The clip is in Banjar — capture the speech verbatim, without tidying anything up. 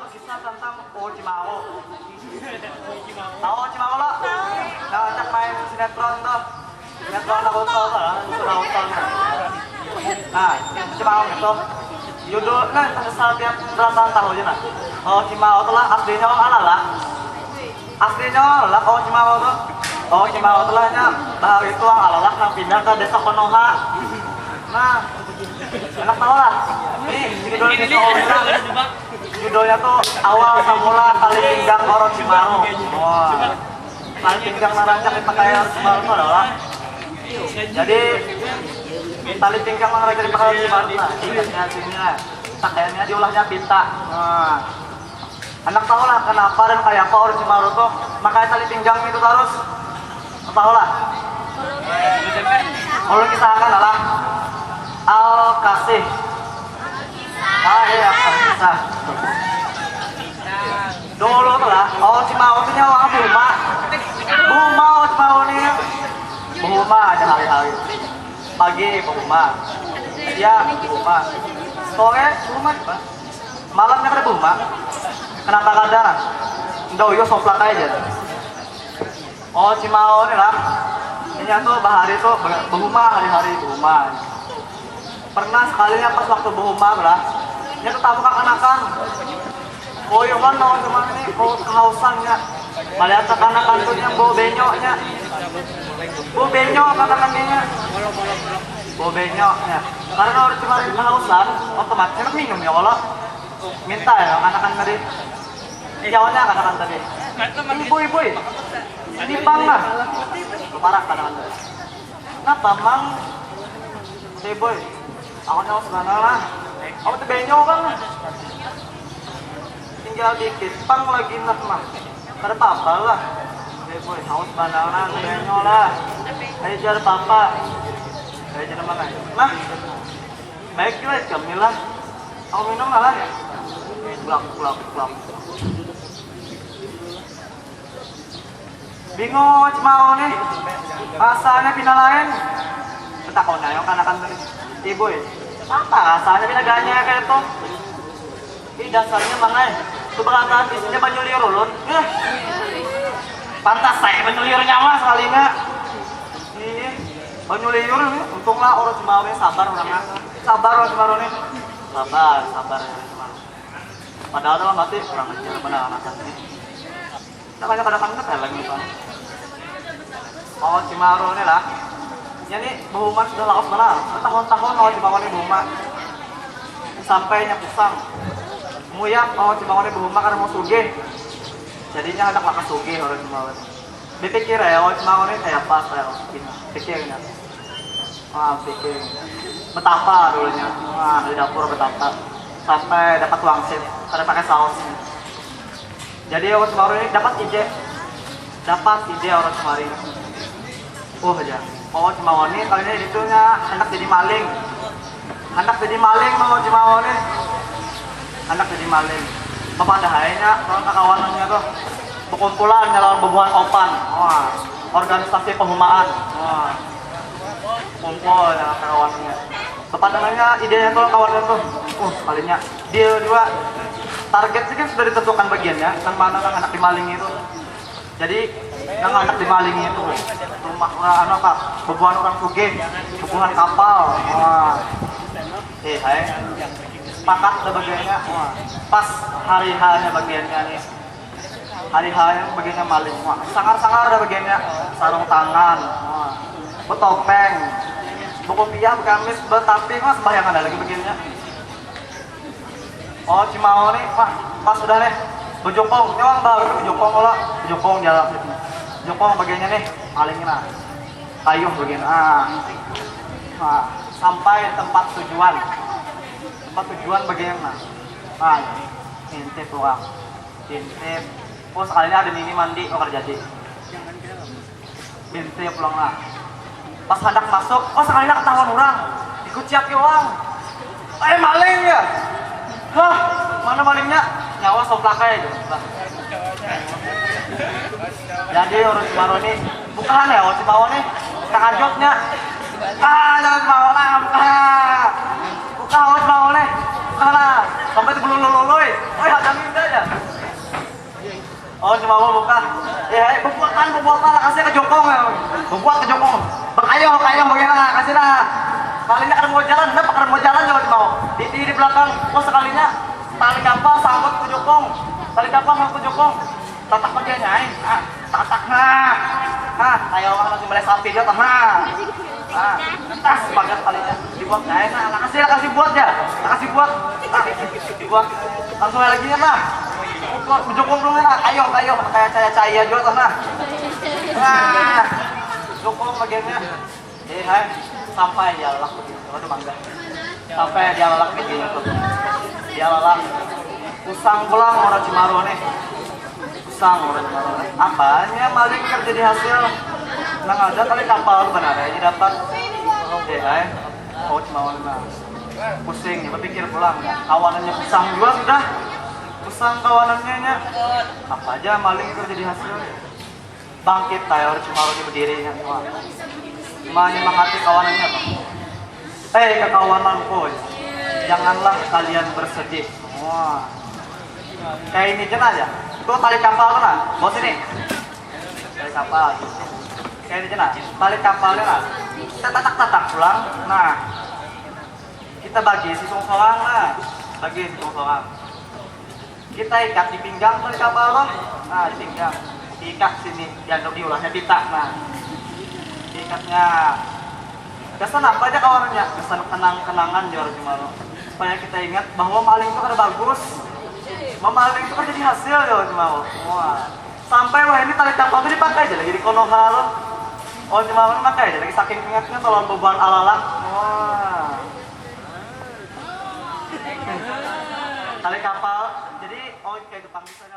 Kisah tentang Oji Mawo. Tahu Oji Mawo lo? Nah, ajak main sinetron tuh. Sinetron Naruto lah, Naruto. Nah, Oji Mawo itu judul, nah, setiap perasaan tahu aja nah. Oji Mawo tuh lah aslinya orang Alalak. Aslinya orang Alalak, Oji Mawo tuh. Oji Mawo tuh lah nya bahari itu orang Alalak yang pindah ke desa Konoha. Nah, enak tahu lah. Ini judul kisah orang. Judulnya tuh Awal Samula Tali Pinggang Orochimaru. Wah. Tali pinggang nang rancak dipakai Orochimaru itu adalah, jadi, tali pinggang nang rancak dipakai Orochimaru, nah, ikatnya sini, pakaiannya diulahnya pita. Nah, anak tahu lah kenapa dan kayak apa Orochimaru tuh pakai tali pinggang itu terus? Tahu lah. Kalau kisahkan lah. Al Kasih. Ah, iya, kisah. Dulu tuh lah, Oji Mawo tuh nyawa Buma. Buma, Oji Mawo nih. Buma ada hari-hari. Pagi Buma. Siang Buma. Sore Buma, Pak. Malamnya kada Buma. Kenapa kada? Ndak, uyo soplak aja. Oji Mawo nih lah. Inya tuh bahari tuh be-, behuma, hari-hari behuma. Pernah sekalinya pas waktu behuma lah, inya tuh tamu kakanakan. Koyuhan lawan teman ini, kau kehausan ya. Melihat kakanakan tuh yang bawa benyoknya. Bawa benyok kakanakannya. Bawa benyoknya. Karena orang kemarin kehausan, otomatis minum ya, kalau minta ya kakanakan tadi. Jawabnya kakanakan tadi. Ibu, ibu, ini pang lah. Parak kakanakan tadi. Napa, Mang? Hei, boy. Aku nyawa sebenarnya lah. Aku tuh benyo kan. Tinggal dikit, pang lagi nak mah. Kada apa-apa lah. Hei, boy, aku sebenarnya benyo lah. Ayo jar papa. Ayo jar mana? Nah, baik juga kami lah. Aku minum lah. Blak, blak, blak. Bingung Cimau nih, rasanya pina lain. Betakon ayo kanakan tadi, ibu ya, apa rasanya pina ganya kayak itu? Ih, dasarnya mangai, tu berataan isinya banyu liur ulun. Eh, pantas saya banyu liur nyawa sekalinya. Ih, banyu liur nih, untunglah orang Cimau nih sabar orangnya. Sabar orang Cimau nih. Sabar, sabar ya orang Cimau. Padahal dalam hati kurang ajar benar anak ini. Kita banyak ada kangen helm itu. Oh, Cimaro nih lah. Nya nih, behuman sudah lawas banar. Bertahun-tahun lawan Cimaro nih behuman. Sampainya pusang. Muyak lawan Cimaro nih behuman karena mau sugih. Jadinya hendak lakas sugih orang Cimaro. Dipikir ya, lawan Cimaro nih kayak apa, kayak apa. Pikirnya. Ah, pikir. Betapa dulunya. Ah, di dapur betapa. Sampai dapat wangsit. Kada pakai saus. Jadi orang Cimaro ini dapat ide. Dapat ide orang Cimaro ini. Oh, aja. Oh, Cimaro ini kali ini itu nya hendak jadi maling. Hendak jadi maling mau Cimaro ini. Hendak jadi maling. Bapak dah aja orang kakawanannya tuh. Berkumpulan dalam bebuhan opan. Wah, organisasi pehumaan. Wah. Kumpul ya kawannya. Tepat namanya idenya tuh kawannya tuh. Uh, kalinya dia dua target sih kan sudah ditentukan bagiannya, nang mana nang anak dimalingi itu. Jadi nang anak dimalingi itu rumah orang anu apa? Bebuhan orang sugih, bebuhan kapal. Wah. Eh, hai. Sepakat ada bagiannya. Wah. Pas hari H-nya bagiannya nih. Hari-hari bagiannya maling. Wah, sangar-sangar ada bagiannya. Sarung tangan. Wah. Betopeng. Bekopiah, begamis, betapi, wah, sembahyang ada lagi bagiannya. Oh, Cimau nih, wah, pas sudah nih. Bejokong, ini orang baru bejokong kalau bejokong jalan. Bejokong bagiannya nih, maling nah. Kayuh bagian. Ah. Nah, sampai tempat tujuan. Tempat tujuan bagian nah. Nah, ini. Intip orang. Intip. Oh, sekalinya ada nini mandi, oh, kada jadi. Intip pulang lah. Pas hendak masuk, oh, sekalinya ketahuan orang. Dikuciaki orang. Eh, maling ya? Hah, mana malingnya? Nyawa soplak aja. Jadi orang Cimaro ini, bukaan ya, orang Cimaro nih. Takajutnya. Ah, jangan Cimaro lah, bukaan. Bukaan orang Cimaro nih. Nah, sampai tu belululului. Oi, hadang indah ya. Oh, cuma mau buka. Eh, hai, bebuakan, bebuakan, lakasnya ke jokong ya. Bebuat ke jokong. Berkayoh, kayoh, bagaimana? Kasih lah. Sekalinya kada mau jalan, kenapa kada mau jalan, jawab mau. Di, di, di belakang. Oh, sekalinya tali kapal sangkut ke jokong. Tali kapal sangkut ke jokong. Tatak bagiannya, ai. Ah, tatak, nah. Nah, kayak orang lagi mulai sapi dia, nah. Ah, tas bagas talinya. Dibuat, nah, nah, kasih, kasih buat ya. Kasih buat. Nah, dibuat. Langsung lagi ya, nah. Buat jokong dulu, nah. Ayo, ayo, kayak caya-caya juga tuh, nah. Nah, jokong bagiannya. Eh, hai, sampai ya lah. Aduh, mangga. Sampai dia lalak di sini tuh. Dia lalak. Usang pulang orang Cimaru nih. Usang orang Cimaru nih. Apanya maling kerja di hasil? Nang ada tali kapal tuh benar aja dapat. Eh, hai. Oh, Cimaru nah. Pusing, berpikir pulang. Kawanannya usang juga sudah. Usang kawanannya nya. Apa aja maling kerja di hasil? Bangkit tayo, cuma lagi berdiri nya semua. Menyemangati kawanannya tuh. Eh, kekawananku, janganlah kalian bersedih. Wah. Kayak ini aja aja. Tuh tali kapal tuh nah, bawa sini. Tali kapal. Kayak ini aja nah. Tali kapalnya nah. Kita tatak-tatak pulang. Nah. Kita bagi si sorang nah. Bagi si sorang. Kita ikat di pinggang tali kapal tuh. Nah, di pinggang. Diikat sini, dianduk diulahnya pita. Nah. Diikatnya. Gasan apa aja kawanannya? Gasan kenang-kenangan, jawab Jumalo. Supaya kita ingat bahwa maling itu kada bagus. Memaling itu kan jadi hasil, jawab Jumalo. Wah. Sampai wah ini tali kapal tuh dipakai aja lagi di Konoha tuh. Oh, Jumalo pakai aja lagi saking ingatnya kalau beban alalak. Wah. Tali kapal. Jadi, oh, kayak Jepang bisa